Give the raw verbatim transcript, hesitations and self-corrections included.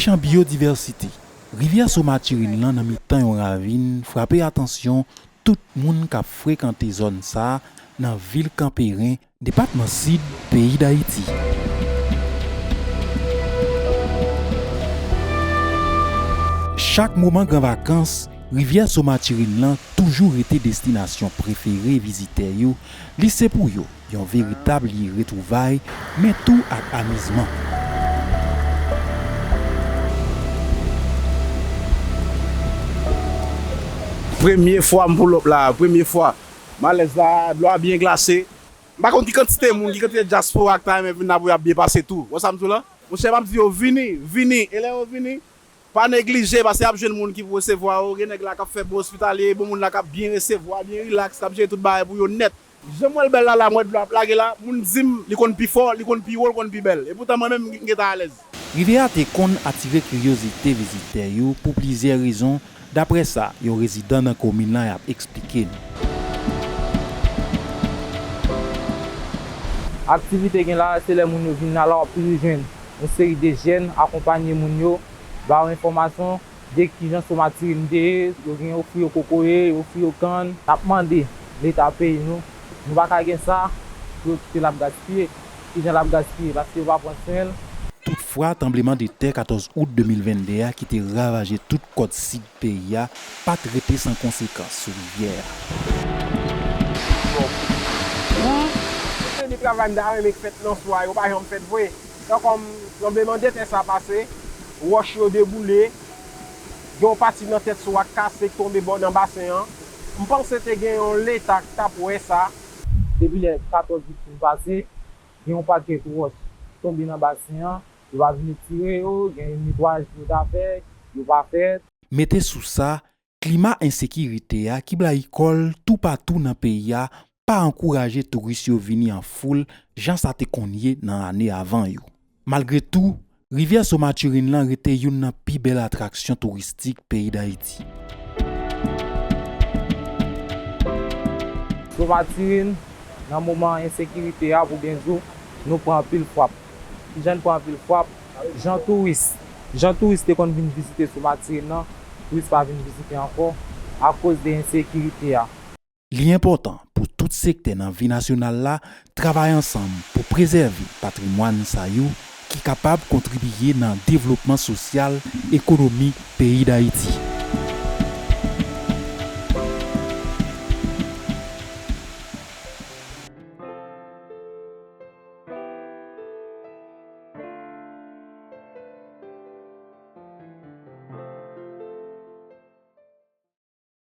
Chan byodivèsite. Rivyè Somatirin lan nan mitan yon ravin frape atansyon tout moun k ap frekante zòn sa a nan vil Kanperen, depatman Sid, peyi Dayiti. Chak moman gran vakans, rivyè Somatirin lan toujou rete destinasyon prefere vizitè yo. Li se pou yo yon veritab lye retwouvay, men tou ak amizman. Premye fwa m pull up la, premye fwa. M alèz la, dlo a byen glase. M pa konn ki kantite moun, ki kantite dyaspora ki ta renmen vin la pou y ap byen pase tou. Wè sa m di w la? Monchè, m ap di yo vini, vini. E lè yo vini, pa neglije, paske y ap jwenn moun ki pou resevwa yo. Gen nèg la k ap fè bon ospitalye, bon moun la k ap byen resevwa, byen rilaks, k ap jere tout bagay pou yo nèt. Jan m wè l bèl la, la, m wè dlo ap lage la, moun di m li konn pi fò, li konn pi wo, li konn pi bèl. Epoutan mwen menm, m gentan alèz. Rivyè a te konn atire kiryozite vizitè yo pou plizyè rezon, daprè sa yon rezidan nan komin lan ap eksplike n. Aktivite gen la, se lè moun yo vin la, la w ap toujou jwenn yon seri de jèn akonpanye moun yo, ba yo enfòmasyon de kijan Somatirin te ye, yo gen ofri yo kokoye, yo ofri yo kann. N ap mande Leta peyi nou, nou pa ka gen sa pou yo kite l ap gaspiye. Kijan l ap gaspiye? Paske yo pa pran swen l. Toutfwa, tranbleman de tè katòz out de mil vennde a ki te ravaje tout kòt sid peyi a pa t rete san konsekans sou rivyè a. Mwen, se de travay m ta renmen k fèt nan swa yo, pa janm fèt vre. Tankòm tranbleman de tè sa pase, wòch yo deboule, gen yon pati nan tèt swa k kase, k tonbe bò nan basen an. M panse te gen yon Leta k t ap wè sa. Depi lè katòz out fin pase, gen yon pakèt wòch tonbe nan basen an, yo pa vin retire yo, gen netwayaj pou yo ta fè, yo pa fèt. Mete sou sa, klima ensekirite a ki blayi kò l toupatou nan peyi a pa ankouraje touris yo vini an foul jan sa te konn ye nan ane avan yo. Malgre tou, rivyè Somatirin lan rete youn nan pi bèl atraksyon touristik peyi Dayiti. Somatirin, nan moman ensekirite a, pou byen di w, nou pran anpil frap. Kijan n pran anpil frap? Jan touris, jan touris te konn vin vizite Somatirin nan, touris pa vin vizite ankò akoz de ensekirite a. Li enpòtan pou tout sektè nan vi nasyonal la travay ansanm pou prezève patrimwàn sa yo ki kapab kontribiye nan devlopman sosyal, ekonomik peyi Dayiti.